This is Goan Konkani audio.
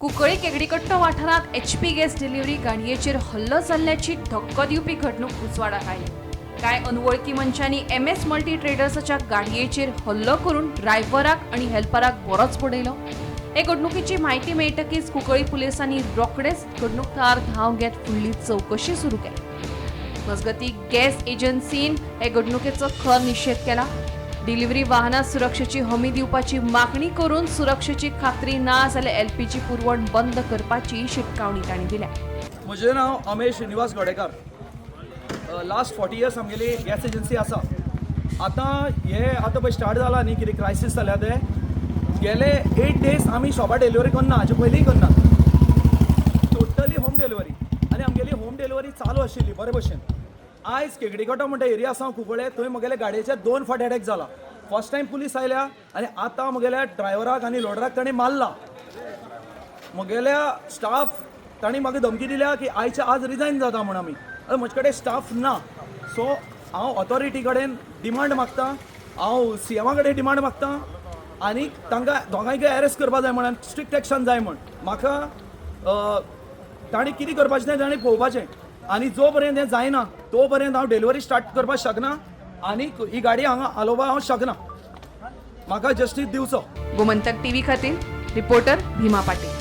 कुंकळी केगडीकट्टो वाठारांत एचपी गॅस डिलिव्हरी गाडयेचेर हल्लो जाल्ल्याची धक्को दिवपी घडणूक उजवाडाक आयली. कांय अनवळखी मनशांनी एमएस मल्टी ट्रेडर्साच्या गाडयेचेर हल्लो करून ड्रायव्हराक आनी हेल्पराक बरोच बडयलो. हे घडणुकीची म्हायती मेळटकीच कुंकळी पुलिसांनी रोखडेच घडणूक थळार धांव घेत फुडली चवकशी सुरू केली. मजगतीं, गॅस एजन्सीन हे घडणुकेचो खर निशेध केला. डिलिव्हरी वाहनां सुरक्षेची हमी दिवपाची मागणी करून सुरक्षेची खात्री ना जाल्यार एलपीजी पुरवण बंद करपाची शिटकावणी तांणी दिल्या. म्हजें नांव अमेश श्रीनिवास गडेकार. लास्ट 40 इयर्स आमगेली गॅस एजन्सी आसा. आतां हे आतां पळय स्टार्ट जाला न्ही, कितें क्रायसीस जाल्या ते गेले 8 डेज आमी शॉपार डिलिव्हरी करना, हाचे पयलींय करना, टोटली होम डिलिव्हरी. आनी आमगेली होम डिलिव्हरी चालू आशिल्ली बरे भशेन. आयज केगडीकोटो म्हणटा एरिया आसा कुंकळे, थंय म्हगेल्या गाडयेचेर दोन फावट अटॅक जाला. फर्स्ट टायम पुलीस आयल्या आनी आतां म्हगेल्या ड्रायव्हराक आनी लोडराक ताणें मारला. म्हगेल्या स्टाफ तांणी म्हाका धमकी दिल्या की आयच्या आज रिजायन जाता म्हूण आमी. आतां म्हजे कडेन स्टाफ ना, सो हांव ऑथॉरिटी कडेन डिमांड मागता, हांव सीएमा कडेन डिमांड मागता आनी तांकां दोगांयकय अरेस्ट करपा जाय म्हण, स्ट्रिक्ट एक्शन जाय म्हण. म्हाका तांणी कितें करपाचें तें तांणी पळोवपाचें आनी जो पर्यंत हें जायना तो पर्यंत हांव डिलिव्हरी स्टार्ट करपाक शकना आनी ही गाडी हांगा हालोवपाक हांव शकना. म्हाका जस्टीस दिवचो. गोमंतक टीव्ही खातीर रिपोर्टर भीमा पाटील.